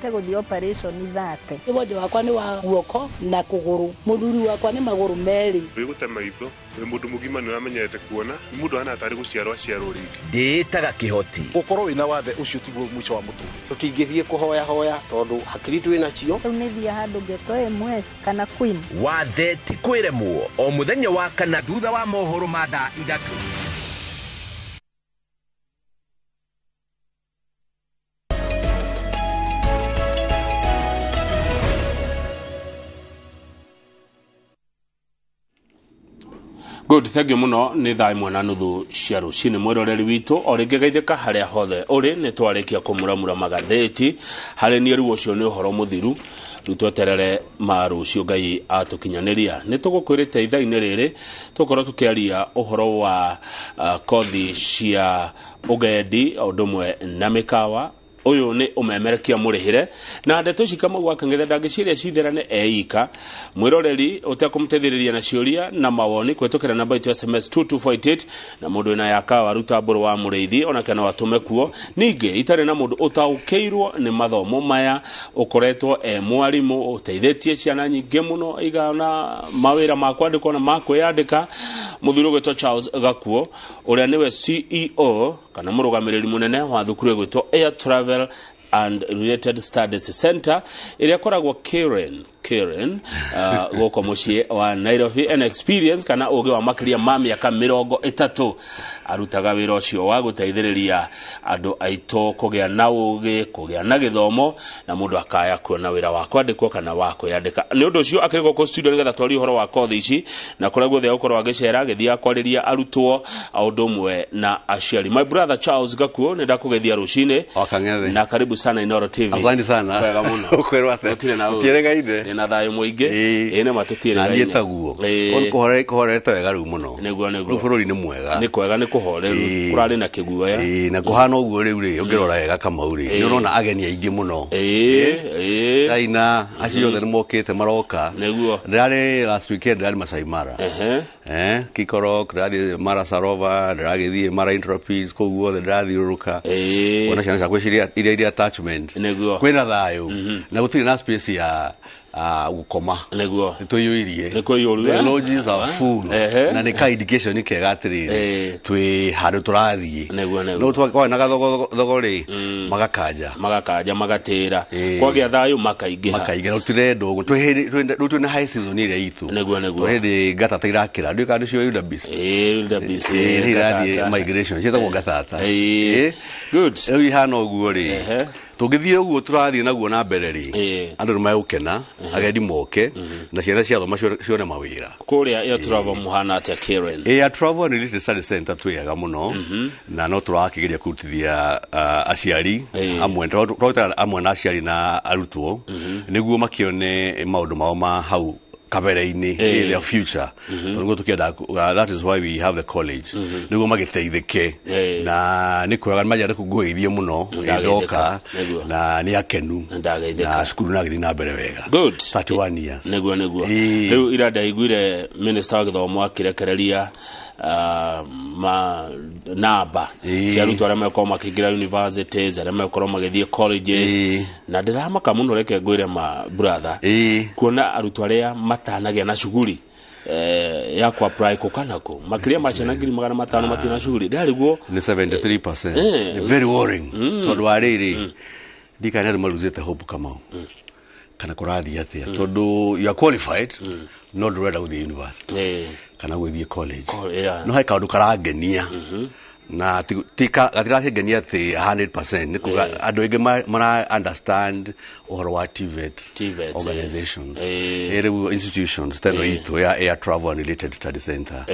Gũthiĩ operation 30. Wonje wakwa nĩ wa guoko na kũgũrũ, mũthuri wakwa nĩ magũrũ merĩ. Wĩgũte maitho wĩ mũndũ mũgima nĩ ũramenyerete kuona nĩ mũndũ ahana tarĩ gũciarwo aciarwo rĩngĩ. Ndĩĩtaga kĩhoti. Gũkorwo wĩna wathe ũcio tiguo mũico wa mũtũrĩre. Tũtingĩthiĩ kũhoya hoya tondũ hakiri twĩ nacio. Rĩu nĩ thiĩ handũ ngetwo MS kana Queen. Wathe ti kwĩremwo o mũthenya wa kana thutha wa mohoro ma thaa 3. Good, thank you muno. Nĩ thaa 1:30 cia rũcinĩ. Mwĩroreri witũ o rĩngĩ geithĩka harĩa hothe ũrĩ, nĩ twarĩkia kũmuramura magathĩti harĩ niĩ. Rĩu ũcio nĩ ũhoro mũthiru, rĩu tweterere ma rũciũ Ngai atũkinyanĩria. Nĩ tũgũkwĩrĩte ithaa-inĩ rĩrĩ tũkorwo tũkĩaria ũhoro wa kothi cia ũgendi o ũndũ ũmwe na mĩkawa. Ũyũ nĩ ũmemerekia mũrĩhĩre na ndeto ici. Kamau wa Kang'ethe ndangĩciria citherane eika. Mwĩroreri ũtekũmũteithĩrĩria na ciũria na mawoni kũhetũkĩra namba itũ SMS 22488, na mũndũ wĩna yakawa ruta mbũrũ wa mũrĩithi onake no atũme kuo. Ningĩ itarĩ na mũndũ ũtaũkĩirwo nĩ mathomo maya, ũkoretwo e mwarimũ ũteithĩtie ciana nyingĩ mũno igana mawĩra ma kwandĩkwo na ma kwĩyandĩka, mũthuri ũgwĩtwo Charles Gakuo, ũrĩa nĩwe CEO kana mũrũgamĩrĩri mũnene wa thukuru ĩgwĩtwo Air Travel and Related Studies Center ĩrĩa ĩkoragwo Karen gũkũ mũciĩ wa Nairobi. An experience kana ũgĩ wa makĩria ma mĩaka 30 arutaga wĩra ũcio wa gũteithĩrĩria andũ aitũ kũgĩa na ũgĩ, kũgĩa na gĩthomo, na mũndũ akaya kuona wĩra wa kwandĩkwo kana wa kwĩyandĩka. Nĩ ũndũ ũcio akĩrĩ gũkũ studio nĩgetha twarie ũhoro wa kothi ici na kũrĩa guothe egũkorwo agĩcera agĩthiaga kwarĩria arutwo o ũndũ ũmwe na aciari. My brother Charles Gakuo, nĩ ndakũgeithia rũcinĩ. O Kang'ethe. Na karibu sana Inooro TV. Asante sana. Wega mũno. Ũkwĩrwo atĩa? Gũtirĩ na ũru. Ũtiĩrĩgaine? Ndĩ na thayũ mũingĩ. Ĩĩ nĩ ma Na niĩ tũtiĩrĩgaine. taguo. Kũhorete wega rĩu mũno. Nĩguo, nĩguo. Rĩu bũrũri nĩ mwega. Nĩ kwega, nĩ kũhoreru. Kũrarĩ na kĩguoya. Ĩĩ, na kũhana ũguo rĩu rĩ, ũngĩrora wega Kamau rĩ, nĩ ũrona ageni aingĩ mũno. Ĩĩ, ĩĩ. China, acio othe nĩ mokĩte maroka. Nĩguo. Ndĩrarĩ last weekend, ndĩrarĩ Masai Mara. Kikorok, ndĩrathiĩ Mara Sarova, ndĩragĩthiĩ Mara Intrapids, kũu guothe ndĩrathiũrũrũka. Kuona ciana ciakwa iria irĩ attachment. Nĩguo. Kwĩna thayũ. Na gũtirĩ na space ya gũkoma. Nĩguo. Nĩ tũiyũirie. Nĩ kũiyũru, The eh? lodges are full. Na nĩ ka indication kega atĩrĩrĩ, twĩ handũ tũrathiĩ. Nĩguo, nĩguo. No twarĩ na gathogo rĩ, magakanja. Magakanja magatĩra. Kwagĩa thayũ makaingĩha. Makaingĩra, tũtirendwo ũguo. Rĩu twĩ na high season ĩrĩa itũ. Nĩguo, nĩguo. Twĩ hĩndĩ ngatata irakĩra. Ndiũĩ kana nĩcio wildebeest. Ĩĩ, wildebeest, Ĩĩ, ĩĩ, irathiĩ ngatata. migration, ciĩtagwo ngatata. Ĩĩ. Good. Rĩu ihana ũguo rĩ, tũngĩthiĩ ũguo tũrathiĩ naguo na mbere rĩ, andũ nĩ megũkena, agendi moke, na ciana ciathoma cione mawĩra. Kũrĩa Air Travel mũhana atĩa Karen? Air Travel and Related Study Center twĩega mũno, na no tũrakĩgeria kũrutithia aciari amwe, tũrarutaga amwe na aciari na arutwo nĩguo makĩone maũndũ mao ma hau kabere-inĩ, their future. Tondũ nĩguo tũkĩenda, that is why we have the college, nĩguo magĩteithĩke. Na nĩ kwega nĩ kũngũĩithie mũno. Ndageithĩka. Ndoka Nĩguo. na nĩ akenu. Ndageithĩka. Na cukuru no agĩthiĩ na mbere wega. Good. 31 years. Nĩguo, nĩguo. Rĩu ira ndaiguire minister wa gĩthomo akĩrekereria ma namba cia arutwo arĩa megũkorwo makĩingĩra universities, arĩa megũkorwo magĩthiĩ colleges, na ndĩramaka mũno, reke ngwĩre ma brother, kuona arutwo arĩa matanagĩa na cuguri ya ku apply kũ kana kũ makĩria ma ciana 500,000 matirĩ na cuguri, ndarĩguo. Nĩ 73%. Nĩ very worrying. Tondũ wa rĩrĩ, ndikana andũ maruzĩte hope Kamau kana kũrathiĩ atĩa, tondũ you are qualified no ndũrenda gũthiĩ university kana gũthiĩ college. No he kaũndũ karangenia na gatirakĩngenia atĩ 100% nĩ kuga andũ aingĩ mara understand ũhoro wa TVET, TVET, organizations. Rĩu institutions ta ĩno itũ ya Air Travel and Related Study Center,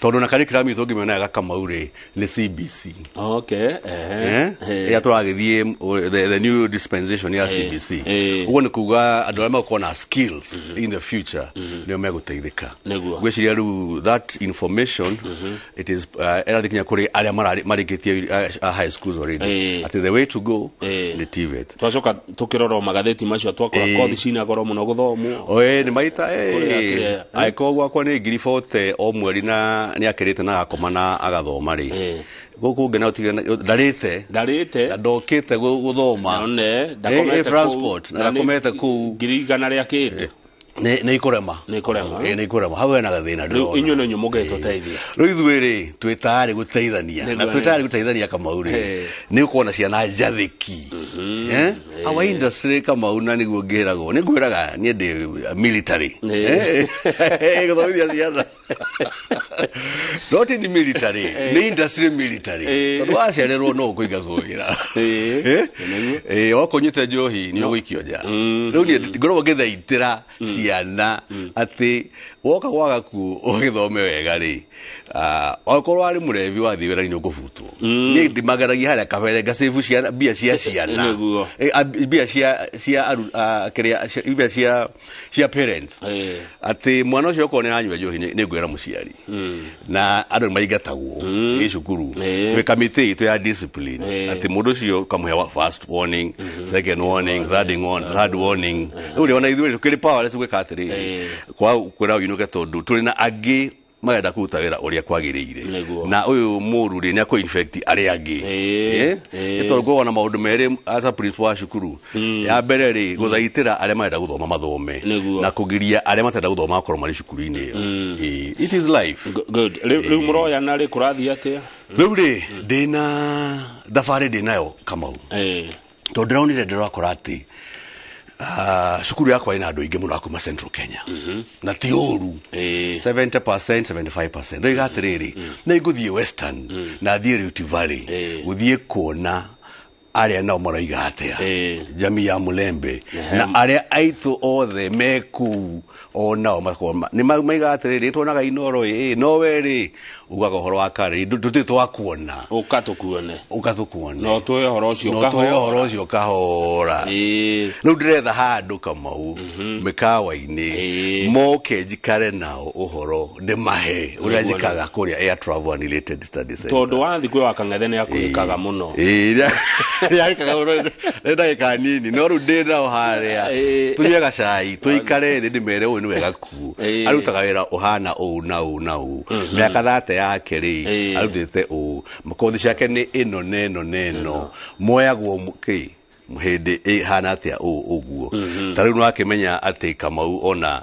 tondũ na curriculum itũ ũngĩmĩona wega Kamau rĩ, nĩ CBC. Ĩrĩa tũragĩthiĩ the new dispensation ya CBC. Ũguo nĩ kuga andũ arĩa megũkorwo na skills in the future nĩo megũteithĩka. Nĩguo. Ngwĩciria rĩu that information it is ĩrathiĩ kinya kũrĩ arĩa marĩkĩtie high schools already, atĩ the way to go nĩ TVET. Twacoka tũkĩrora magathĩti macio twakora kothi cina goro mũno gũthomwo. Oe nĩ maita Kũrĩa kĩrĩa, angĩkorwo gwakwa nĩ 40,000 o mweri na nĩ akĩrĩte na agakoma na agathoma rĩ, Gũkũ ũngĩ nayo ndarĩte ndarĩte na ndokĩte gũthoma none ndakomete transport na ndakomete kũu 100,000 rĩa kĩndũ nĩ ikũrema nĩ ikũrema nĩ ikũrema hau hena gathĩna rĩu inyuĩ nĩ inyuĩ mũngĩtũteithia rĩu ithuĩ rĩ twĩ tayarĩ gũteithania na twĩ tayarĩ gũteithania Kamau rĩ nĩ gũkorwo na ciana njathĩki. Our industry Kamau na nĩguo ngĩragwo nĩ ngwĩraga niĩ ndĩ military gũthomithia ciana not in military nĩ industry military tondũ wacererwo no ũkũingatwo wĩra wakũnyuĩte njohi nĩ ũgũikio nja. Rĩu niĩ ngoragwo ngĩthaitĩra ciana atĩ woka gwagaku ũgĩthome wega rĩ okorwo warĩ mũrebi wathiĩ wĩra-inĩ ũkũbutwo. Niĩ ndimageragia harĩa kabere ngacĩbu ciana mbia cia ciana mbia cia kĩrĩa mbia cia parents atĩ mwana ũcio okorwo nĩ aranyua njohi nĩ ngwĩra mũciari na andũ nĩ maingatagwo ĩ cukuru twĩ kamĩtĩ itũ ya discipline atĩ mũndũ ũcio ũkamũhe first warning, second warning, third warning. Rĩu rĩ ona ithuĩ tũkĩrĩ powerless gwĩka atĩrĩrĩ kwa kwĩra ũinũke tondũ tũrĩ na angĩ marenda kũruta wĩra ũrĩa kwagĩrĩire na ũyũ mũru rĩ nĩ akũ infect arĩa angĩ nĩ tondũ ngoragwo na maũndũ merĩ as a principal wa cukuru. Ya mbere rĩ gũthaitĩra arĩa marenda gũthoma mathome na kũgiria arĩa matarenda gũthoma makorwo marĩ cukuru-inĩ ĩyo. It is life. Good. Rĩu mũroyana rĩ kũrathiĩ atĩa? Rĩu rĩ ndĩna thabarĩ ndĩnayo Kamau tondũ ndĩronire ndĩrakora atĩ cukuru yakwa ina andũ aingĩ mũno a kuma Central Kenya na ti ũru 70% 75% rĩu atĩrĩrĩ nĩ ngũthiĩ Western na thiĩ Rift Valley gũthiĩ kuona arĩa nao maroiga atĩa jamii ya Mulembe na arĩa aitũ othe me kũu o nao nĩ maigaga atĩrĩrĩ tuonaga Inooro ĩ no we rĩ ugaga ũhoro wa karĩ tũtirĩ twakuona ũka tũkuone ũka tũkuone no tũhe ũhoro ũcio kahora. Rĩu ndĩretha handũ Kamau mĩkawa-inĩ moke njikare nao ũhoro ndĩmahe ũrĩa njikaga kũrĩa Air Travel and Related Studies Center tondũ wathiĩ kwĩ wa Kang'ethe nĩ akũhĩkaga mũno nĩarĩkaga mũno nĩ ndagĩka nini no rĩu ndĩ nao harĩa tũnyue gacai tũikare thĩ ndĩmere ũyũ nĩ wega kuo arutaga wĩra ũhana ũũ na ũũ na ũũ mĩaka 30 yake rĩ arutĩte ũũ kothi ciake nĩ ĩno na ĩno na ĩno moyagwo kĩ hĩndĩ ĩhana atĩa ũũ ũguo. Ta rĩu nĩwakĩmenya atĩ Kamau ona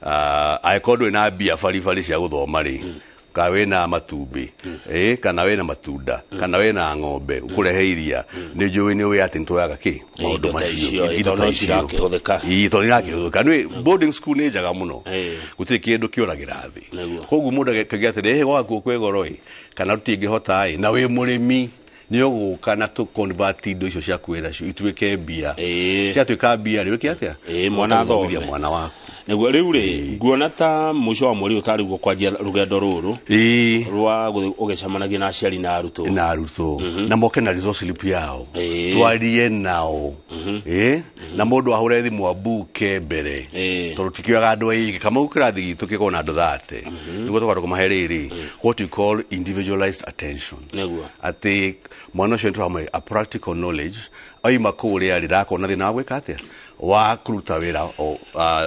angĩkorwo ndũrĩ na mbia baribari cia gũthoma rĩ kana wĩna matumbĩ kana wĩna matunda kana wĩna ng'ombe ũkũrehe iria nĩ njũĩ nĩ ũĩ atĩ nĩtwoyaga kĩ maũndũ macio indo ta icio tondũ irakĩhũthĩka. Nĩ boarding school nĩ njega mũno gũtirĩ kĩndũ kĩũragĩra thĩ koguo mũndũ akĩgĩa atĩrĩ gwakuo kwĩ goro ĩ kana tũtingĩhota ĩ na wĩ mũrĩmi nĩ ũgũka na tũ convert indo icio ciaku wĩ nacio ituĩke mbia ciatuĩka mbia rĩ wĩke atĩa mwana athome mwana waku nĩguo. Rĩu rĩ nguona ta mũico wa mweri ũtarĩ guo kwanjia rũgendo rũrũ rwa gũthiĩ ũgĩcemanagia na aciari na arutwo na moke na resource slip yao twarie nao na mũndũ ahũre thimũ ambuke mbere tondũ tikĩoyaga andũ aingĩ Kamau kĩrathi gitũ kĩkoragwo na andũ 30 nĩguo tũkahota kũmahe rĩrĩ what you call individualized attention nĩguo atĩ mwana ũcio nĩtũramũhe a practical knowledge aima kũrĩa rĩ ndakona thĩna wa gwĩka atĩa wa kũruta wĩra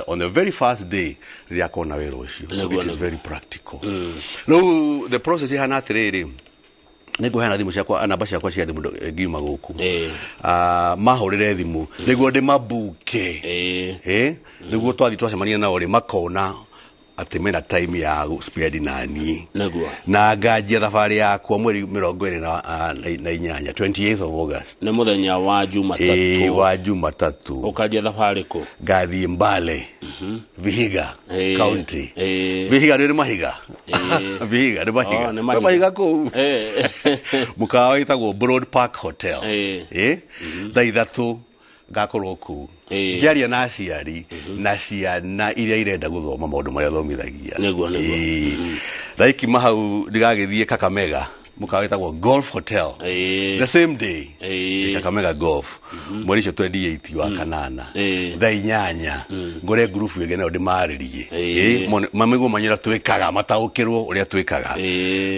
on the very first day rĩrĩa akona wĩra ũcio. So it is very practical. Rĩu the process ihana atĩrĩrĩ nĩ ngũheana thimũ ciakwa namba ciakwa cia thimũ ngiuma gũkũ mahũrĩre thimũ nĩguo ndĩmabuke nĩguo twathiĩ twacemania nao rĩ makona atĩ mena time ya spend na niĩ nĩguo na nganjia thabarĩ yakwa mweri 28 28th of August nĩ mũthenya wa Jumatatũ wa Jumatatũ ũkanjia thabarĩ kũ ngathiĩ Mbale Vihiga County. Vihiga nĩ mahiga Vihiga nĩ mahiga nĩ mahiga kũu mũkawa wĩtagwo Broad Park Hotel thaa 3 ngakorwo kũu ngĩaria na aciari na ciana iria irenda gũthoma maũndũ marĩa thomithagia nĩguo nĩguo thaa hau ndigagĩthiĩ Kakamega mũkawa wĩtagwo Golf Hotel the same day Kakamega Golf mweri ũcio 28 wa kanana thaa 8 ngore ngurubu ĩngĩ nayo ndĩmarĩrie mamĩguo manyĩra twĩkaga mataũkĩrwo ũrĩa twĩkaga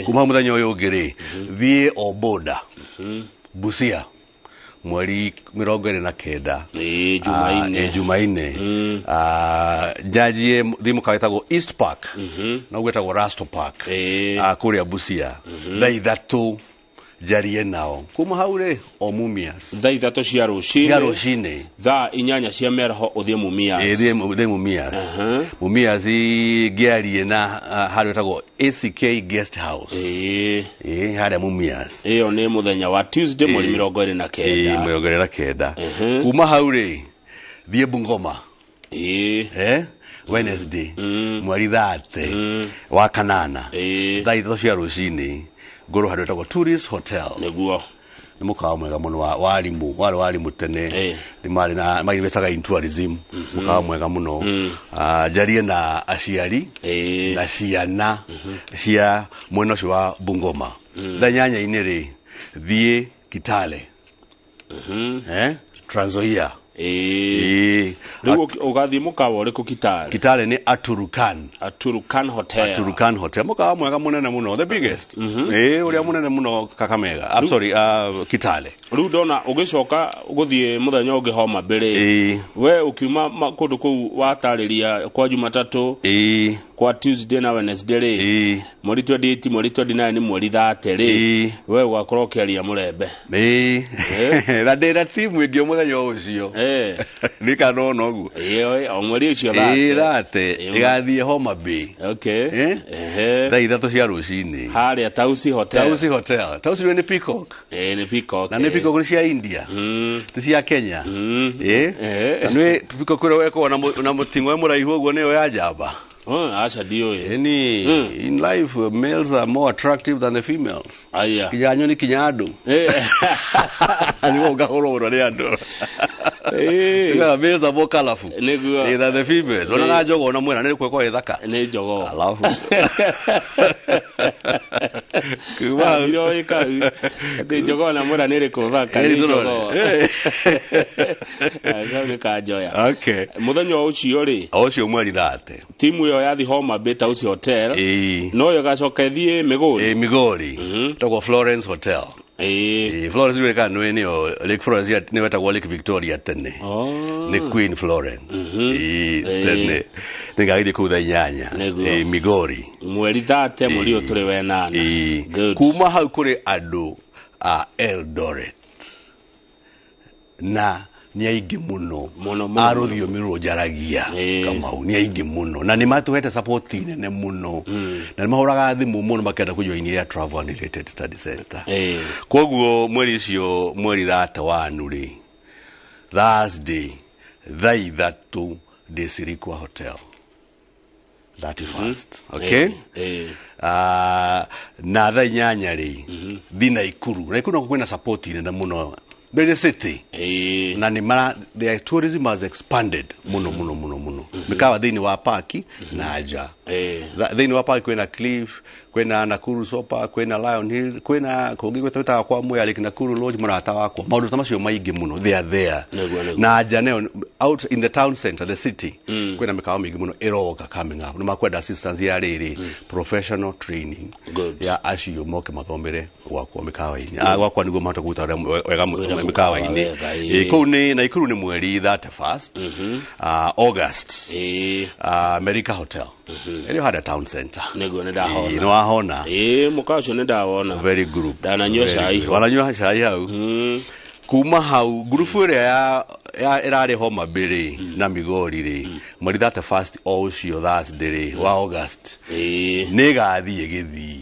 kuma hau mũthenya ũyũ ũngĩ rĩ thiĩ Oboda Busia mweri 29 Jumaine njanjie thiĩ mũkawa wĩtagwo East Park na ũguo wĩtagwo Rasto Park kũrĩa Busia thaa 3 Njarie nao. Kuma hau rĩ, o Mumias. Thaa 3 cia rũcinĩ. Cia rũcinĩ. Thaa 8 cia mĩaraho ũthiĩ Mumias. Ĩĩ, thiĩ Mumias. Mumias ngĩarie na harĩa ĩtagwo ACK Guest House. Ĩĩ. Ĩĩ, harĩa Mumias. Ĩyo nĩ mũthenya wa Tuesday mweri 29. Ĩĩ, 29. Kuma hau rĩ, thiĩ Bungoma. Ĩĩ. Wednesday mweri 30 wa kanana. Thaa 3 cia rũcinĩ ngorwo handũ ĩtagwo Tourist Hotel. Nĩguo. Nĩ mũkawa mwega mũno wa warimu, warĩ warimu tene. Nĩ marĩ na mainvestaga in tourism, mũkawa mwega mũno. Njarie na aciari na ciana cia mwena ũcio wa Bungoma. Thaa 8 rĩ, thiĩ Kitale. Trans Nzoia. Ĩĩ. Rĩu ũgathiĩ mũkawa ũrĩkũ Kitale? Kitale nĩ Aturukan. Aturukan Hotel. Aturukan Hotel. Mũkawa mwega mũnene mũno, the biggest. Ĩĩ, ũrĩa mũnene mũno Kakamega. I'm sorry, Kitale. Rĩu ndona ũgĩcoka gũthiĩ mũthenya ũngĩ Homa Bay rĩ. We ũkiuma kũndũ kũu watarĩria kwa Jumatatũ. Kwa Tuesday na Wednesday rĩ. Mweri 28, mweri 29 nĩ mweri 30 rĩ. We ũgakorwo ũkĩaria Mũrembe. Ĩĩ. Na ndĩna timu ĩngĩ mũthenya ũcio. Nĩ kana ona ũguo. Ĩĩ, o mweri ũcio 30. Ĩĩ, 30. Ĩgathiĩ Homa Bay. Okay. Thaa 3 cia rũcinĩ. Harĩa Tausi Hotel. Tausi Hotel. Tausi nĩ Peacock. Ĩĩ, nĩ Peacock. Na nĩ Peacock nĩ cia India. Ti cia Kenya. Ĩĩ. Na nĩ Peacock ĩrĩa ĩkoragwo na mũting'oe mũraihu ũguo nĩyo ya njamba. Aca ndiũĩ. Ĩni, in life males are more attractive than the females. Aya. Kinya nyoni kinya andũ. Nĩguo ngahũrwo mũno nĩ andũ. Males are more colorful. Nĩguo. Than the females. Onaga njogoo na mwena nĩ kwekwa ĩthaka. Nĩ njogoo. Alafu. Ndiroĩ kau. Atĩ njogoo na mwena nĩ ĩrĩkũ thaka nĩ njogoo. Kau nĩ kanjoya. Okay. Mũthenya ũcio rĩ. O ũcio mweri 30. Timu ĩyo yathi Homa Bay Tausi Hotel. No yo ĩgacoka ĩthiĩ Migori. Ĩĩ, Migori. Tagwo Florence Hotel. Ĩĩ. Florence nĩ kana nĩyo Lake Florence nĩyo ĩtagwo Lake Victoria tene. Nĩ Queen Florence. Ĩĩ, tene. Nĩngagĩthiĩ kũu thaa 8. Nĩguo. Migori. Mweri 30 mweri ũyũ tũrĩ wenana. Ĩĩ. Kuma hau kũrĩ andũ a Eldoret. Na nĩ aingĩ mũno a rũthiomi rũrũ njaragia Kamau, nĩ aingĩ mũno na nĩ matũhete support nene mũno na nĩ mahũraga thimũ mũno makĩenda kũjoin ya Travel and Related Study Center. Koguo mweri ũcio mweri 31 rĩ, Thursday thaa 3 ndĩ Sirikwa Hotel 31st. Okay. Na thaa 8 rĩ, thi Naikuru. Naikuru nako kwĩna support nene mũno. Mbere city. Na nĩ mara their tourism has expanded muno muno muno muno. Mikawa thĩinĩ wa parki na nja. Thĩinĩ wa parki kwĩna Cliff, kwĩna Nakuru Sopa, kwĩna Lion Hill, kwĩna kũngĩ gwĩtaga kwa Mwea Lake Nakuru Lodge mũrata wakwa. Maũndũ ta macio maingĩ mũno they are there. Na nja nayo out in the town center the city kwĩna mĩkawa mĩingĩ mũno ĩroka coming up. Nĩ makwenda assistance ya rĩrĩ professional training ya acio moke mathomere gwakwa mĩkawa-inĩ. Gwakwa nĩguo mahote kũruta wega mĩkawa-inĩ. Kũu nĩ Naikuru nĩ mweri 31st August. America Hotel. Ĩrĩ harĩa town center. Nĩguo nĩ ndahona. Nĩ wahona. Ĩĩ, mũkawa ũcio nĩ ndawona. Very group. Ndananyua cai ho. Wananyua cai hau. Kuma hau ngurubu ĩrĩa ya ĩrarĩ Homa Bay rĩ na Migori rĩ mweri 31st o ũcio Thursday rĩ wa August nĩ ĩgathiĩ Gĩthii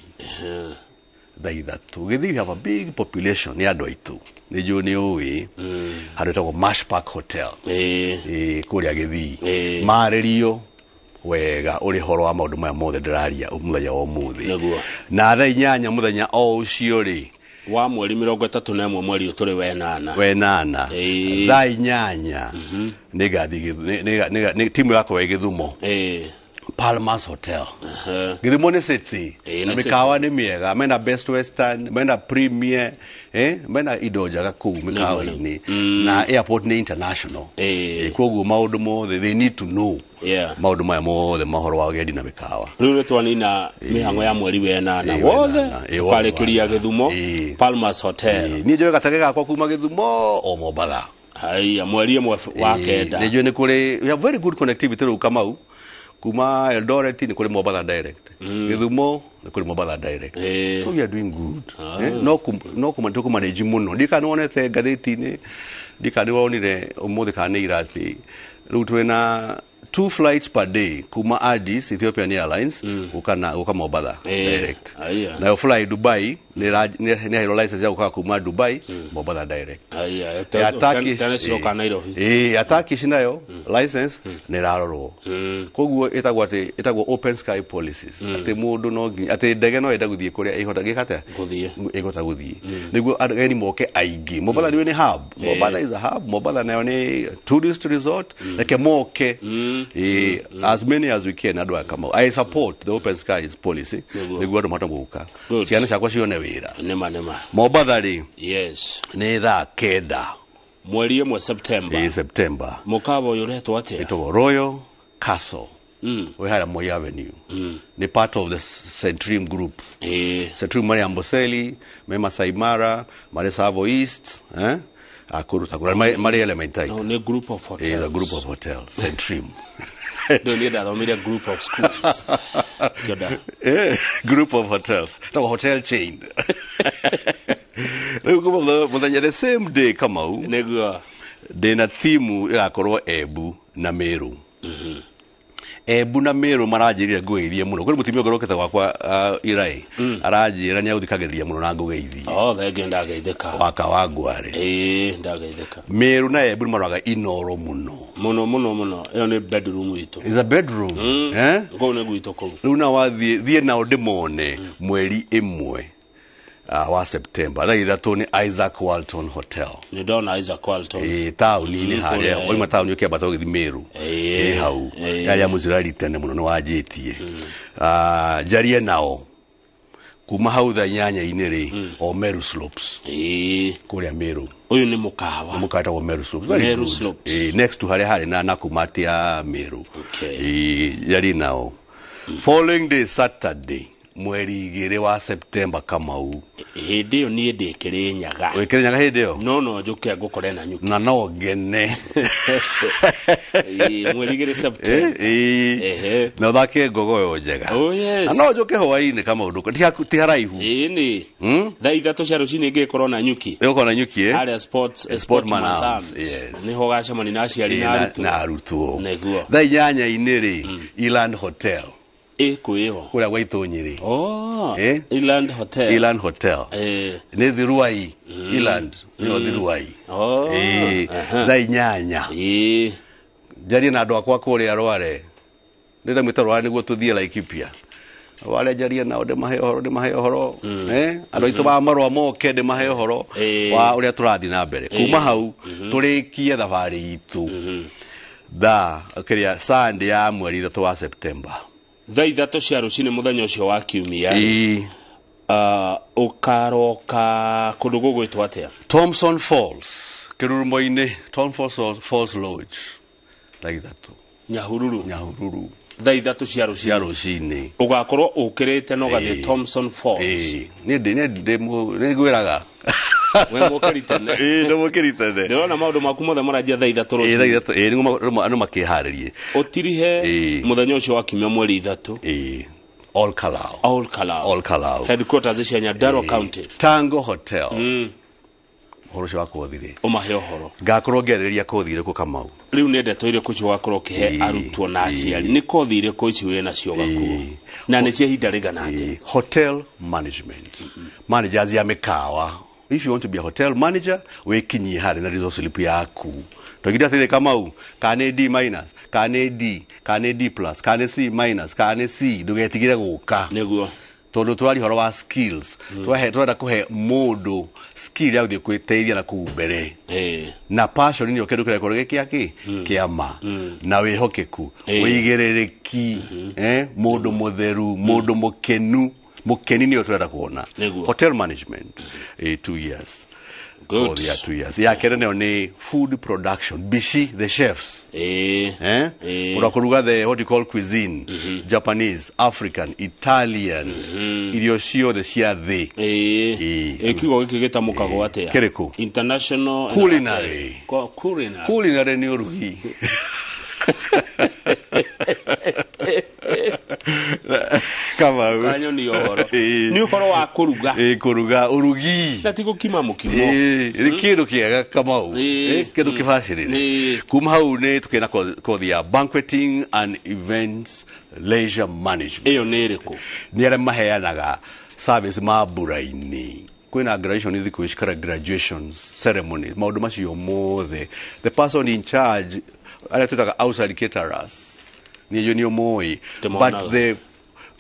thaa 3. Gĩthii we have a big population nĩ andũ aitũ. Nĩ njũĩ nĩ ũĩ handũ ĩtagwo Mash Park Hotel. Kũrĩa Gĩthii. Marĩrio wega ũrĩ horo wa maũndũ maya mothe ndĩraria mũthenya wa ũmũthĩ. Na thaa 8 mũthenya o ũcio rĩ wa mweri 31 mweri ũyũ tũrĩ wenana. Wenana. Thaa 8 nĩngathiĩ timu yakwa ĩ Gĩthumo. Palmas Hotel. Gĩthumo nĩ city. Na mĩkawa nĩ mĩega, mena Best Western, mena Premier, mena indo njega kũu mĩkawa-inĩ. Na airport nĩ international. Koguo maũndũ mothe they need to know. Maũndũ maya mothe mahoro wa ũgendi na mĩkawa. Rĩu nĩ twanina mĩhang'o ya mweri wenana wothe tũkarĩkĩria Gĩthumo Palmas Hotel. Niĩ njoe gatege gakwa kuma Gĩthumo o Mombatha. Haya mweri 1 wa 9. Nĩ njũĩ nĩ kũrĩ we have very good connectivity rĩu Kamau. Kuma Eldoret nĩ kũrĩ Mombatha direct. Gĩthumo nĩ kũrĩ Mombatha direct. So we are doing good. No no kũmanage mũno. Ndikana wonete ngathĩti-inĩ, ndikana wonire ũmũthĩ kana nĩ ira atĩ rĩu twĩna 2 flights per day kuma Addis, Ethiopian Airlines, gũka na gũka Mombatha direct. Nayo fly Dubai nĩ yaheirwo license ya gũka kuma Dubai Mombatha direct. Ya Turkish, tene ciroka Nairobi. Ya Turkish nayo license nĩ ĩrarorwo. Koguo ĩtagwo atĩ ĩtagwo open sky policies. Atĩ mũndũ no nginya atĩ ndege no ĩende gũthiĩ kũrĩa ĩhota gĩka atĩa? Gũthiĩ. Ĩhota gũthiĩ. Nĩguo ageni moke aingĩ. Mombatha nĩ hub. Mombatha is a hub. Mombatha nayo nĩ tourist resort. Reke moke. As many as we can andũ aya Kamau. I support the open skies policy. Nĩguo andũ mahote gũka. Ciana ciakwa cione wĩra. Nĩma. Mombatha rĩ. Yes. Nĩ thaa 9. Mweri 1 September. September. Mũkawa ũyũ ũretwo atĩa? Ĩtagwo Royal Castle. Wĩ harĩa Moi Avenue. Nĩ part of the Centrim Group. Centrim marĩ Amboseli, me Masai Mara, marĩ Savo East, Akuru Takura, marĩ Elementaita. No, nĩ group of hotels. It's a group of hotels, Centrim. Ndio niĩ ndathomire group of schools. Kĩonda. Group of hotels. No, hotel chain. Rĩu kuma mũthenya the same day Kamau. Nĩguo. Ndĩna timu ĩgakorwo Embu na Meru. Embu na Meru maranjĩrire ngũgeithie mũno. Kwĩ mũtumia ũngĩ ũrokĩte gwakwa Irai. Aranjĩra nĩ agũthikagĩrĩria mũno na ngũgeithie. Oh, thengiũ ndageithĩka. Waka wa Ngware. Ndageithĩka. Meru na Embu nĩ maroraga Inoro mũno. Mũno mũno mũno. Ĩyo nĩ bedroom itũ. Is a bedroom. Kũu nĩ gwitũ kũu. Rĩu na wathiĩ thiĩ nao ndĩmone mweri 1 wa September. Thaa 3 nĩ Isaac Walton Hotel. Nĩ ndona Isaac Walton. Taũni-inĩ harĩa. Wauma taũni ũkĩambata ũgĩthiĩ Meru. Hau. Yarĩ ya Mũisiraeli tene mũno nĩ wanjĩtie. Njarie nao. Kuma hau thaa 8 rĩ, o Meru Slopes. Kũrĩa Meru. Ũyũ nĩ mũkawa. Nĩ mũkawa wĩtagwo Meru Slopes. Meru Slopes. Next to harĩa harĩ na Nakumatt ya Meru. Njarie nao. Following day Saturday. Mweri 2 wa September Kamau. Hĩndĩ ĩyo niĩ ndĩ Kĩrĩnyaga. Wĩ Kĩrĩnyaga hĩndĩ ĩyo? No njũke ngũkore na nyuki. Na no ngene. Mweri 2 September. Na ũthake ngogoyo njega. Oh yes. Na no njũke hwaĩ-inĩ Kamau ndũka. Ti haraihu. Ĩni. Thaa 3 cia rũcinĩ ngĩkorwo na nyuki. Ĩgũkorwo na nyuki Harĩa Sportman Arms. Yes. Nĩho ũgacemania na aciari na arutwo. Na arutwo. Nĩguo. Thaa 8 rĩ, Eland Hotel. Kwĩho. Kũrĩa gwa Itũnyĩrĩ. Eland Hotel. Eland Hotel. Nĩ Thiruai. Eland. Nĩyo Thiruai. Thaa 8. Njarie na andũ akwa kũrĩa Rware. Ndĩramwĩta Rware nĩguo tũthiĩ Laikipia. Rware njarie nao ndĩmahe ũhoro. Andũ aitũ ba marũa moke ndĩmahe ũhoro wa ũrĩa tũrathiĩ na mbere. Kuma hau tũrĩkie thabarĩ itũ. Thaa kĩrĩa Sunday ya mweri 3 wa September. Thaa 3 cia rũcinĩ mũthenya ũcio wa kiumia. Ũkaroka kũndũ gũgwĩtwo atĩa? Thompson Falls, Kĩrurumo-inĩ, Thompson Falls Lodge. Thaa 3. Nyahururu. Nyahururu. Thaa 3 cia rũcinĩ. Cia rũcinĩ. Ũgakorwo ũkĩrĩte na ũgathiĩ Thompson Falls. Niĩ nĩ ngwĩraga. We mũkĩri tene. Nĩ mũkĩri tene. Ndĩrona maũndũ maku mothe maranjia thaa 3 rũcinĩ. Thaa 3, nĩguo andũ makĩharĩrie. Ũtirihe mũthenya ũcio wa kiumia mweri 3. All Kalau. All Kalau. All Kalau. Headquarters cia Nyandarua County. Tango Hotel. Ũhoro ũcio wa kothi rĩ. Ũmahe ũhoro. Ngakorwo ngĩarĩrĩria kothi irĩkũ Kamau. Rĩu nĩ ndeto irĩkũ icio ũgakorwo ũkĩhe arutwo na aciari. Nĩ kothi irĩkũ ici wĩ nacio ũgakuo? Na nĩ cia ihinda rĩigana atĩa? Hotel management. Managers ya mĩkawa. If you want to be a hotel manager, wĩkinyie harĩ na resource slip yaku. Tũgire atĩrĩ Kamau, kana nĩ D minus, kana nĩ D, kana nĩ D plus, kana nĩ C minus, kana nĩ C, ndũgetigĩre gũka. Nĩguo. Tondũ tũraria ũhoro wa skills. Tũrenda kũhe mũndũ skill ya gũthiĩ kwĩteithia na kũu mbere. Na passion nĩyo kĩndũ kĩrĩa gĩkoragwo gĩ kĩa kĩ? Kĩa ma. Na wĩhokeku, wĩigĩrĩrĩki, mũndũ mũtheru, mũndũ mũkenu. Mũkeni nĩyo tũrenda kuona. Hotel management, 2 years. Good. Oh, yeah, 2 years. Ya kerĩ nayo nĩ food production. Bishi, the chefs. Ũrakũruga the what you call cuisine. Japanese, African, Italian. Irio ciothe cia thĩ. Kiugo gĩkĩ gĩtamũkagwo atĩa? Kĩrĩkũ? International Culinary. Culinary. Culinary nĩ ũrugi. Kamau. Kanyoni ũhoro. Nĩ ũhoro wa kũruga. Ĩĩ, kũruga, ũrugi. Na ti gũkima mũkimo. Ĩĩ, nĩ kĩndũ kĩega Kamau. Ĩĩ. Ĩĩ, kĩndũ kĩbacĩrĩre. Ĩĩ. Kuma hau nĩ tũkĩna kothi ya banqueting and events leisure management. Ĩyo nĩ ĩrĩkũ? Nĩ arĩa maheanaga service mambura-inĩ. Kwĩna graduation thikũ ici kana graduations ceremony, maũndũ macio mothe. The person in charge, arĩa twĩtaga outside caterers, nĩ nĩ ũmoĩ. Ndĩmonaga. But the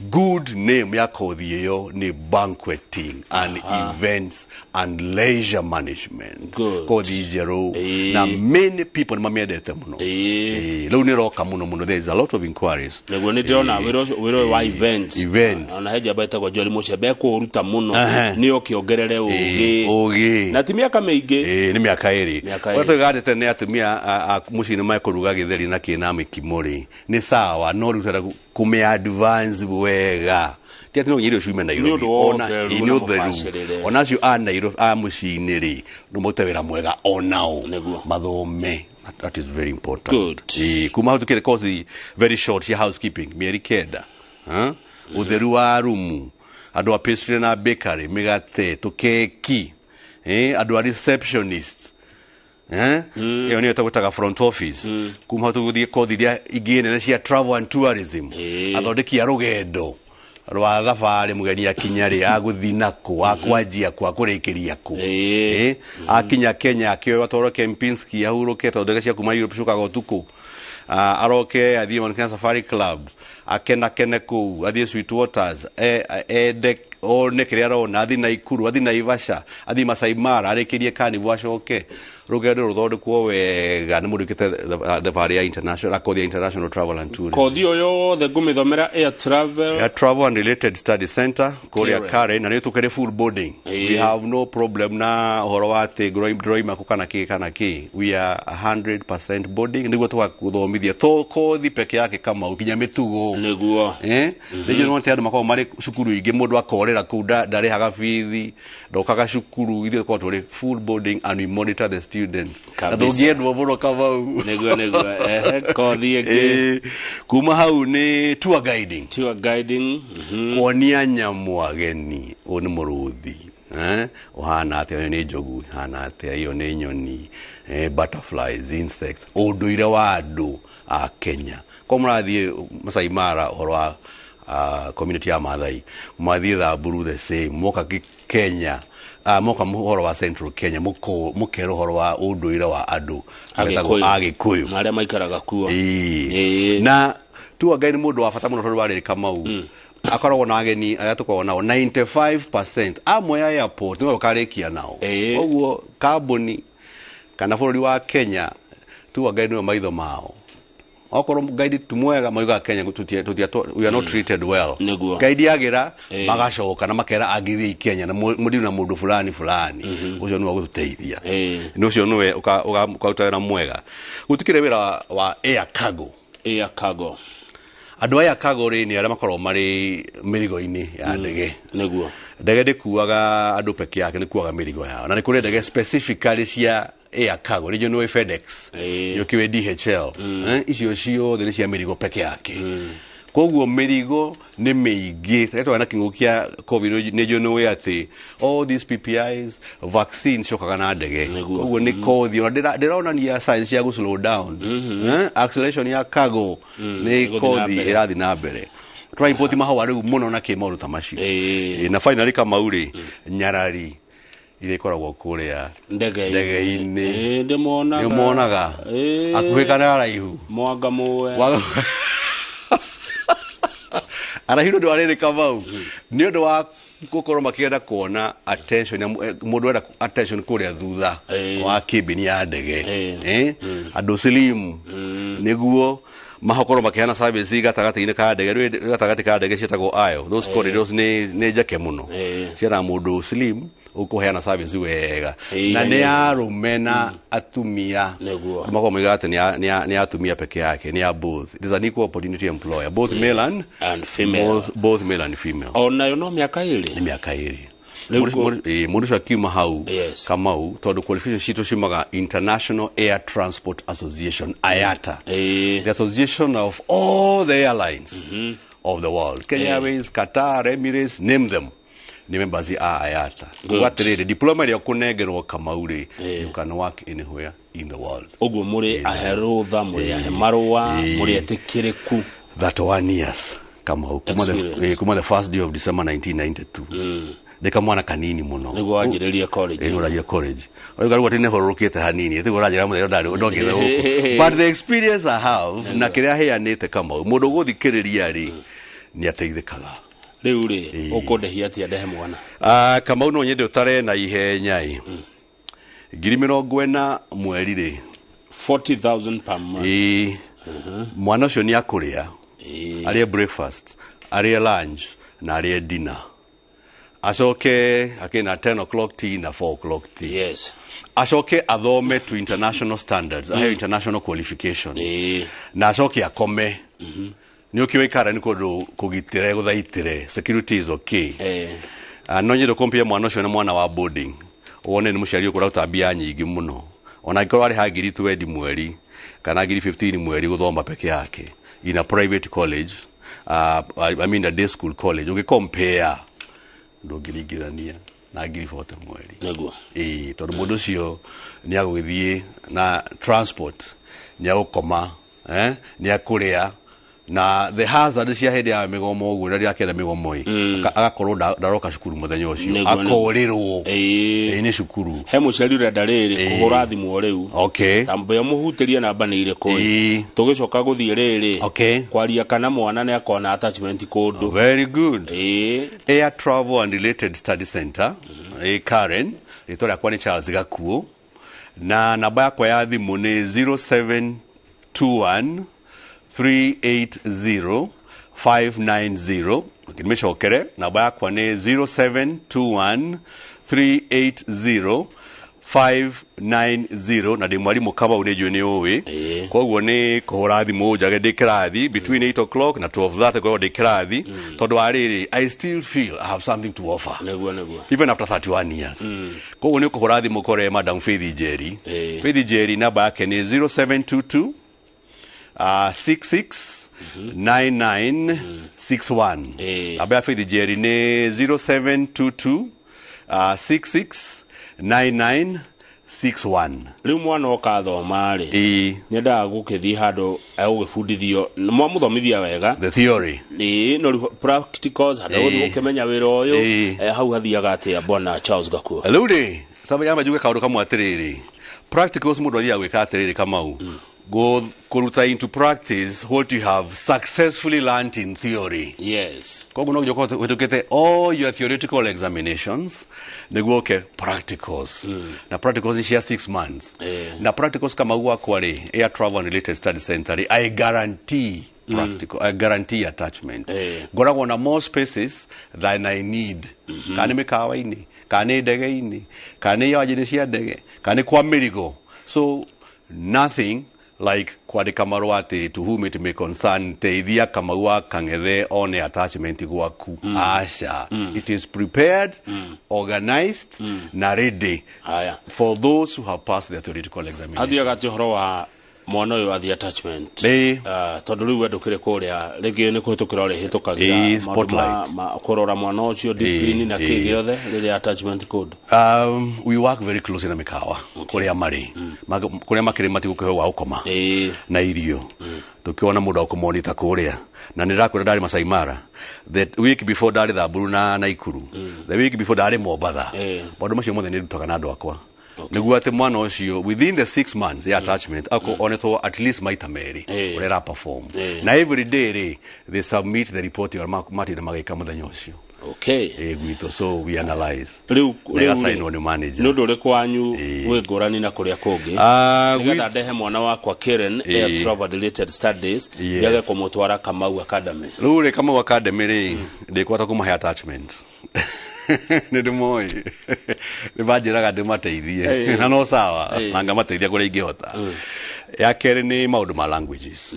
good name ya kothi ĩyo nĩ banqueting and events and leisure management. Good. Kothi njerũ. Ĩĩ. Na many people nĩ mamĩendete mũno. Ĩĩ. Ĩĩ, rĩu nĩ ĩroka mũno mũno. There is a lot of inquiries. Nĩguo nĩ ndĩrona Ĩĩ. wĩra ũcio, wĩra ũyũ wa Ĩĩ. events. Events. Ona he njamba ĩtagwo Joel Mũcembe ekũũruta mũno. Aha. Nĩ oke ongerere Ĩĩ, ũgĩ. ũgĩ. Na ti mĩaka mĩingĩ. Ĩĩ, nĩ mĩaka ĩrĩ. Mĩaka Ũrĩa ĩrĩ. tũigaga tene atumia a mũciĩ-inĩ mekũruga gĩtheri na kĩna mĩkimo rĩ, nĩ sawa, no rĩu tũrenda kũmĩ advance wega. Ti atĩ no nginya irio ciume Nairobi. Nĩ ũndũ wa Ona- ũtheru ĩĩ, na nĩ ũtheru. mũbacĩrĩre. Ona acio a Nairobi, a mũciĩ-inĩ rĩ, no marute wĩra mwega onao. Nĩguo. Mathome. That is very important. Good. Ĩĩ, kuma hau tũkĩrĩ course very short cia housekeeping, mĩeri 9. Ha? Ũtheru wa rumu, andũ a pastry na bakery, mĩgate, tũkeki, andũ a receptionist. Ĩyo nĩyo tũgũtaga front office. Kuma hau tũgũthiĩ kothi iria ingĩ nene cia travel and tourism. Athondeki a rũgendo rwa thabarĩ, mũgeni akinya rĩ, agũthiĩ nakũ, akwanjia kũ, akũrĩkĩria kũ. Akinya Kenya akĩoywo atwarwo Kempinski ahurũke, tondũ ndege cia kuma Europe ciũkaga ũtukũ. Aroke athiĩ Mount Kenya Safari Club, akenakene kũu, athiĩ Sweet Waters, ende one kĩrĩa arona, athiĩ Naikuru, athiĩ Naivasha, athiĩ Masai Mara, arĩkĩrie Carnival acoke. Rũgendo rũthondekwo wega nĩ mũndũ wĩkĩte thabarĩ ya international, kothi ya international travel and tourism. Kothi ĩyo yothe ngũmĩthomera Air Travel. Air Travel and Related Study Center kũrĩa Karen. Karen, na nĩ tũkĩrĩ full boarding. Ĩĩ. We have no problem na ũhoro wa atĩ ndĩroima kũ kana kĩ kana kĩ. We are 100% boarding nĩguo tũgakũthomithia to kothi peke yake Kamau nginya mĩtugo. Nĩguo. Rĩngĩ nĩ atĩ andũ makoragwo marĩ cukuru ingĩ, mũndũ akorĩra kũu, ndarĩhaga bithi, ndokaga cukuru. Ithuĩ tũkoragwo tũrĩ full boarding and we monitor the students. Na Kabisa. ndũngĩendwo mũno Kamau. Nĩguo, nĩguo. Ehe, kothi ĩngĩ. Kuma hau nĩ tour guiding. Tour guiding. Kuonia nyamũ ageni, ũyũ nĩ mũrũthi, ũhana atĩa, ũyũ nĩ njogu ĩhana atĩa, ĩyo nĩ nyoni, butterflies, insects, ũndũire wa andũ a Kenya. Kwa mũrathiĩ Masai Mara ũhoro wa community ya Maathai, mwathiĩ Samburu the same, moka Kenya, moka ũhoro wa Central Kenya, mũkera ũhoro wa ũndũire wa andũ metagwo Agĩkũyũ. Arĩa maikaraga kuo. Ĩĩ. Na tour guide nĩ mũndũ wa bata mũno tondũ wa rĩrĩ Kamau. Akoragwo na ageni arĩa tũkoragwo nao 95% amwe ya airport nĩwe ũkarĩkia nao. Koguo kambuni kana bũrũri wa Kenya tour guide nĩwe maitho mao. Okorwo guide ti mwega maugaga Kenya we are not treated well. Nĩguo. Guide agĩra magacoka na makera angĩthiĩ Kenya na mũthiĩ na mũndũ fulani fulani, ũcio nĩwe ũgũtũteithia. Nĩ ũcio nĩwe ũkaruta wĩra mwega. Gũtikĩrĩ wĩra wa air cargo. Air cargo. Andũ aya cargo rĩ nĩ arĩa makoragwo marĩ mĩrigo-inĩ ya ndege. Nĩguo. Ndege ndĩkuaga andũ peke yake, nĩkuaga mĩrigo yao. Na nĩ kũrĩ ndege specifically cia air cargo, nĩcio nĩ FedEx, nĩ ũkĩũĩ DHL. Icio ciothe nĩ cia mĩrigo peke yake. Koguo mĩrigo nĩ mĩingĩ. Rĩrĩa twarĩ na kĩng'ũki kĩa COVID, nĩnjũĩ nĩũĩ atĩ all these PPIs, vaccines ciokaga na ndege. Koguo nĩ kothi, ona ndĩronania signs cia gũ slow down. Acceleration ya cargo nĩ Ĩgũthiĩ na kothi mbere. ĩrathiĩ na mbere. Tũra import mahũa rĩu mũno na kĩ maũndũ ta macio. Na finally Kamau rĩ, nyarari iria ikoragwo kũrĩa Ndege-inĩ. ndege-inĩ. Ndĩmonaga. Nĩũmonaga? Hakuhĩ kana haraihu? Mwanga mũwe. Araihu nĩ ũndũ wa rĩrĩ Kamau, nĩ ũndũ wa gũkorwo makĩenda kuona attention ya mũndũ enda attention kũrĩa thutha wa kĩmbini ya ndege. Andũ slim nĩguo mahokorwo makĩheana service gatagatĩ-inĩ ka ndege. Rĩu gatagatĩ ka ndege ciĩtagwo aisle, those corridors nĩ njeke mũno. Ciendaga mũndũ slim ũkũheana service wega. Na nĩ arũme na atumia. Nĩguo. Makoragwo moigaga atĩ nĩ atumia peke yake, nĩ ya both. It is an equal opportunity employer, both male and And female. Both male and female. Onayo no mĩaka ĩrĩ. Nĩ mĩaka ĩrĩ. Rĩu Mũndũ ũcio akiuma hau Kamau, tondũ qualification citũ ciumaga International Air Transport Association, IATA. The association of all the airlines. of the world. Kenya Airways, Qatar, Emirates, name them, nĩ members a IATA. Kuga atĩrĩrĩ, diploma ĩrĩa ũkũnengerwo Kamau rĩ, you can work anywhere in the world. Ũguo mũrĩ ahe rũtha, mũrĩ ahe marũa, mũrĩ etĩkĩrĩku. 31 years, Kamau, kuma the first day of December 1992. Ndĩ kamwana kanini mũno. Nĩguo wanjĩrĩrie college. Ĩĩ, ũranjia college. Rĩu rĩu atĩ nĩhorũrũkĩte hanini, tiguo ũranjĩra mũthenya ndarĩ ndokĩte gũkũ. But the experience I have na kĩrĩa heanĩte, Kamau, mũndũ ũgũthikĩrĩria rĩ, nĩ ateithĩkaga. Rĩu rĩ, ũkũndĩhia atĩa ndehe mwana? Kamau, no nyende ũtare na ihenya ĩ, 40,000 mweri rĩ. 40,000 per month. Ĩĩ, mwana ũcio nĩ akũrĩa, arĩe breakfast, arĩe lunch na arĩe dinner, acoke akĩna 10 o'clock tea na 4 o'clock tea. Acoke athome to international standards, aheo international qualification, na acoke akome. Nĩ ũkĩũĩ Karen, kũndũ kũgitĩre, gũthaitĩre, security is okay. No nyende compare mwana ũcio na mwana wa boarding, wone nĩ mũciari ũkũraruta mbia nyingĩ mũno, ona angĩkorwo arĩha 20,000 mweri kana 15,000 mweri gũthoma peke yake in a private college, I mean a day school college, ũgĩcompare ndũngĩringithania na 40,000 mweri. Ĩĩ, tondũ mũndũ ũcio nĩ agũgĩthiĩ na transport, nĩ agũkoma, nĩ akũrĩa, na the hazard cia hĩndĩ ya mĩgomo ũguo, rĩrĩa akĩenda mĩgomo ĩ, agakorwo ndaroka cukuru mũthenya ũcio, akorĩrwo ĩ nĩ cukuru. He mũciari ũrenda rĩrĩ kũhũra thimũ o rĩu. Tamba mũhutĩrie namba nĩ irĩkũ ĩ? Tũgĩcoka gũthiĩ rĩrĩ kwaria kana mwana nĩ akona attachment kũndũ. Very good. Air Travel and Related Study Center, ĩ Karen, rĩtwa rĩakwa nĩ Charles Gakuo, na namba yakwa ya thimũ nĩ 0721 380 590. Ndĩmĩcokere, namba yakwa nĩ 0721 380 590, na ndĩ mwarimũ Kamau, nĩ njũĩ nĩ ũĩ, koguo nĩ kũhũra thimũ njage ndĩ kĩrathi between 8 o'clock na 12:30, ngorwo ndĩ kĩrathi, tondũ wa rĩrĩ, I still feel I have something to offer nĩguo nĩguo even after 31 years. Koguo nĩ ũkũhũra thimũ kore Madam Faith Njeri. Faith Njeri, namba yake nĩ 0722 66 9961. Namba ya Faith Njeri nĩ 0722 66 9961. Rĩu mwana oka thoma rĩ, nĩendaga gũkĩthiĩ handũ egũgĩbundithio, mwamũthomithia wega the theory, ĩĩ, no rĩu practicals, handũ egũthiĩ gũkĩmenya wĩra ũyũ, hau hathiaga atĩa, bwana Charles Gakuo? Rĩu rĩ, yamba njuge kaũndũ kamwe atĩrĩrĩ, practicals mũndũ athiaga gwĩka atĩrĩrĩ, Kamau, kũruta into practice what you have successfully learnt in theory. Koguo no nginya ũkorwo ũhĩtũkĩte all your theoretical examinations nĩguo ũke practicals, na practicals nĩ cia 6 months. Na practicals, Kamau, gwakwa rĩ, Air Travel and Related Study Center rĩ, I guarantee practical, I guarantee attachment. Ngoragwo na more spaces than I need, kana nĩ mĩkawa-inĩ, kana nĩ ndege-inĩ, kana nĩ iwanja-inĩ cia ndege, kana nĩ kwa mĩrigo. So nothing like kwandĩka marũa atĩ "To whom it may concern, teithia Kamau wa Kang'ethe one attachment gwaku." Aca, it is prepared, organized na ready Haya. for those who have passed their theoretical examination. Athiaga atĩ ũhoro wa mwana ũyũ athiĩ attachment? Tondũ rĩu we ndũkĩrĩ kũrĩa, rĩngĩ nĩ kũhĩtũkĩra ũrĩhĩtũkagĩra maũndũ Spotlight. kũrora mwana ũcio, discipline na kĩ gĩothe rĩrĩa attachment kũndũ. We work very closely na mĩkawa kũrĩa marĩ. Kũrĩa makĩrĩ matigũkĩheo wa gũkoma na irio, tukiona mũndũ wa kũmonita kũrĩa. Na nĩ ndakwĩra, ndarĩ Masai Mara the week before, ndarĩ Thamburu na Naikuru the week before, ndarĩ Mombatha. Maũndũ macio mothe nĩ ndutaga na andũ akwa nĩguo atĩ mwana ũcio within the 6 months ya attachment ako onetwo at least maita merĩ ũrĩa ara perform. Na every day rĩ, they submit the report ũrĩa matinda magĩka mũthenya ũcio gwitũ, so we analyze Rĩu na rĩu ĩgacainwo nĩ manager. Nĩ ũndũ ũrĩkũ wanyu wĩ ngũrani na kũrĩa kũngĩ, nĩgetha ndehe mwana wakwa Karen Air Travel Related Studies, njage kũmũtwara Kamau Academy? Rĩu rĩ, Kamau Academy rĩ, ndĩkwata kũmahe attachment, nĩ ndĩmoĩ, nĩ manjĩraga ndĩmateithie, na no sawa, na ngamateithia kũrĩa ingĩhota. Ya kerĩ nĩ maũndũ ma languages.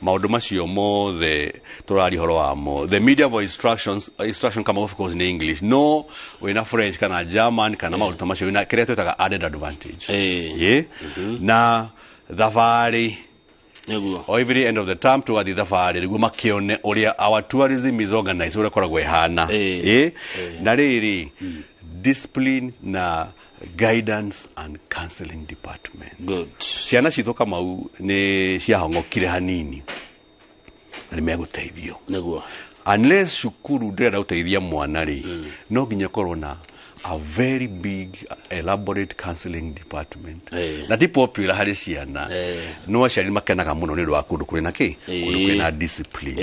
Maũndũ macio mothe tũraria ũhoro wamo, the medium of instruction kama of course nĩ English, no wĩna French kana German kana maũndũ ta macio, wĩna kĩrĩa twĩtaga added advantage. Na thabarĩ Nĩguo. O every end of the term tũgathiĩ thabarĩ nĩguo makĩone ũrĩa our tourism is organized, ũrĩa ĩkoragwo ĩhana. Ĩĩ. Ĩ na rĩrĩ, discipline na guidance and counseling department. Good. Ciana citũ, Kamau, nĩ ciahong'okire hanini na nĩ megũteithio. Nĩguo. Unless cukuru ndĩrenda gũteithia mwana rĩ, no nginya korwo na a very big elaborate counseling department. Na ti popular harĩ ciana, no aciari makenaga mũno nĩ ũndũ wa kũndũ kũrĩ na kĩ, kũndũ kwĩ na discipline.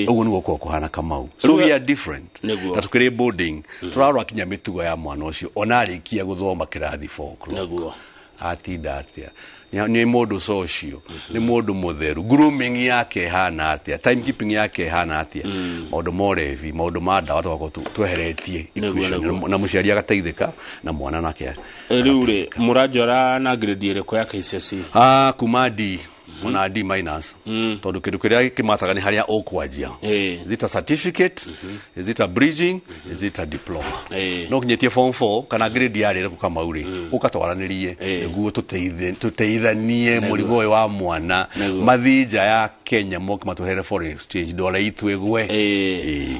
Ũguo nĩguo gũkoragwo kũhana, Kamau. So we are different. Nĩguo. Na tũkĩrĩ boarding, tũrarora kinya mĩtugo ya mwana ũcio ona arĩkia gũthoma kĩrathi 4 o'clock. Atinda atĩa, nĩ mũndũ social, nĩ mũndũ mũtheru, grooming yake ĩhana atĩa, timekeeping yake ĩhana atĩa, maũndũ ma ũrevi, maũndũ ma ndawa, tũgakorwo tweheretie equation. Na mũciari agateithĩka na mwana nake. Rĩu rĩ, mũranjora na grade ĩrĩkũ ya KCSE? Ah, kuma D ona D minus, tondũ kĩndũ kĩrĩa kĩmataga nĩ harĩa ũkwanjia. Is it a certificate? Is it a bridging? Is it a diploma? No kinyĩtie form 4 kana grade yarĩ ĩrĩkũ, Kamau rĩ, ũkatwaranĩrie nĩguo tũteithanie mũrigo ũyũ wa mwana. Mathiĩ nja ya Kenya moke matũrehere foreign exchange, ndwara itũ ĩgwe.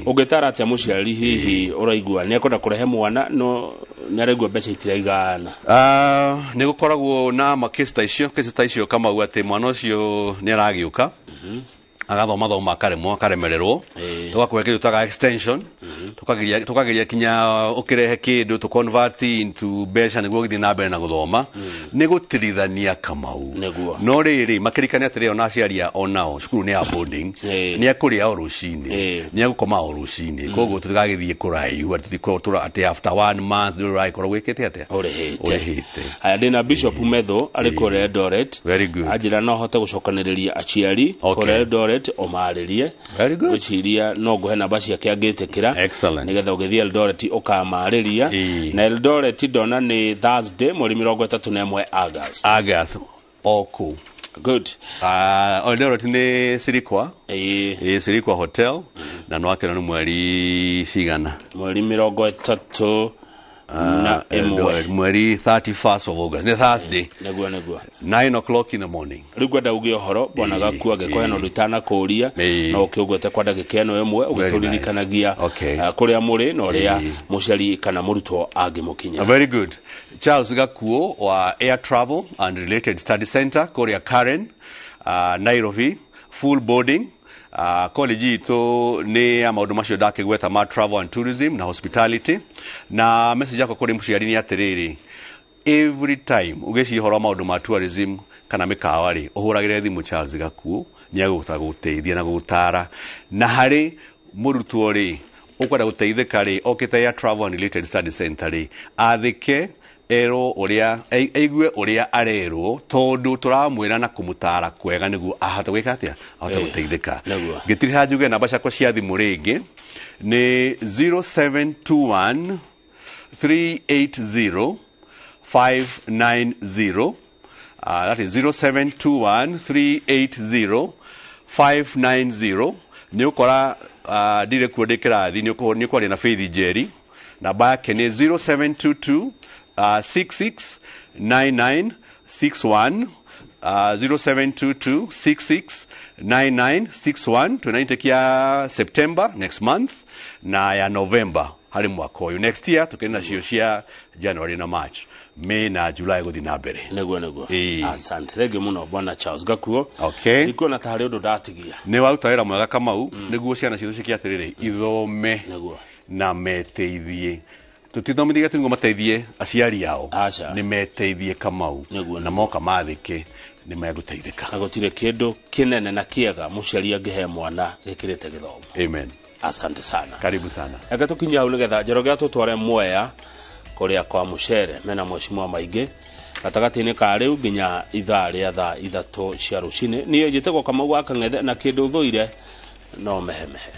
Ũngĩtara atĩa mũciari hihi ũraigua nĩ ekwenda kũrehe mwana no nĩ araigua mbeca itiraigana? Ah, nĩ gũkoragwo na makesi ta icio, kesi ta icio, Kamau, atĩ mwana ũcio nĩ aragĩũka agathoma thoma akaremwo, akaremererwo, tũgakũhe kĩndũ taga extension, tũkageria kinya ũkĩrehe kĩndũ tũ convert into mbeca nĩguo ũgĩthiĩ na mbere na gũthoma. Nĩ gũtirithania, Kamau. No rĩrĩ, makĩrikane atĩrĩ, ona aciari onao cukuru nĩ ya boarding. Nĩ ekũrĩa o rũcinĩ, nĩ egũkoma o rũcinĩ, koguo tũtigagĩthiĩ kũraihu atĩ atĩ after one month nĩ ũragĩkorwo gwĩkĩte atĩa. Ũrĩhĩte. Ũrĩhĩte. Haya, ndĩna Bishop Metho arĩ kũrĩa Eldoret. Very good. Anjĩra no hote gũcokanĩrĩria aciari kũrĩa Eldoret ũmarĩrie. Very good. Ngwĩciria no ngũhe namba ciake angĩtĩkĩra. Excellent. Nĩgetha ũgĩthiĩ Eldoret ũkamarĩria. Na Eldoret ndona nĩ Thursday mweri 31 August. August o kũu. Good. Eldoret nĩ Sirikwa. Ĩĩ, Sirikwa Hotel. Na no akĩona nĩ mweri cigana? Mweri 31. Eldoret, mweri 31st of August, nĩ Thursday. Nĩguo. 9 o'clock in the morning. Rĩu ngwenda uge ũhoro bwana Gaku, angĩkorwo hena ũndũ itanakũria, no ũkĩũgwete kwa ndagĩka ĩno ĩmwe ũgĩtũririkanagia kũrĩa mũrĩ na ũrĩa mũciari kana mũrutwo angĩmũkinyĩra. Very good. Charles Gakuo wa Air Travel and Related Study Center kũrĩa Karen, Nairobi, full boarding. College itũ nĩ ya maũndũ macio ndakĩgweta ma travel and tourism na hospitality. Na message yakwa kũrĩ mũciari nĩ atĩrĩrĩ, every time ũgĩciria ũhoro wa maũndũ ma tourism kana mĩkawa rĩ, ũhũragĩre thimũ Charles Gakuo, nĩ egũhota gũgũteithia na gũgũtara. Na harĩ mũrutwo rĩ ũkwenda gũteithĩka rĩ, okĩte ya Travel and Related Study Center rĩ, athĩke, erwo ũrĩa aigue ũrĩa arerwo, tondũ tũramwĩra na kũmũtara kwega nĩguo ahote gwĩka atĩa, ahote gũteithĩka. Ngĩtiriha njuge namba ciakwa cia thimũ rĩngĩ nĩ 0721 380 590. That is 0721 380 590. Nĩ ũkora ndirĩ kuo, ndĩ kĩrathi, nĩ ũkwaria na Faith Njeri, namba yake nĩ 0722 66 9961, 0722 66 9961. Twĩna intake ya September next month na ya November harĩ mwaka ũyũ. Next year tũkĩrĩ nacio cia January na March, May na July gũthiĩ na mbere. Nĩguo. Asante, thengiũ mũno bwana Charles Gakuo. Ndikuona ta harĩ ũndũ ndatigia. Nĩ waruta wĩra mwega, Kamau, nĩguo ciana citũ ciĩke atĩrĩrĩ, ithome na meteithie. Tũtithomithia tu nĩguo mateithie aciari ao. Aca. Nĩ meteithie, Kamau, na moka mathĩke nĩ megũteithĩka. Na gũtirĩ kĩndũ kĩnene na kĩega mũciari angĩhe mwana gĩkĩrĩte gĩthomo. Amen. Asante sana. Karibu sana. Reke tũkinye hau nĩgetha Njoroge atũtware Mwea kũrĩa kwa mũcere mena mheshimiwa maingĩ gatagatĩ-inĩ ka rĩu nginya ithaa rĩa thaa 3 cia rũcinĩ. Niĩ njĩtagwo Kamau wa Kang'ethe, na kĩndũ thũire no mehemehe.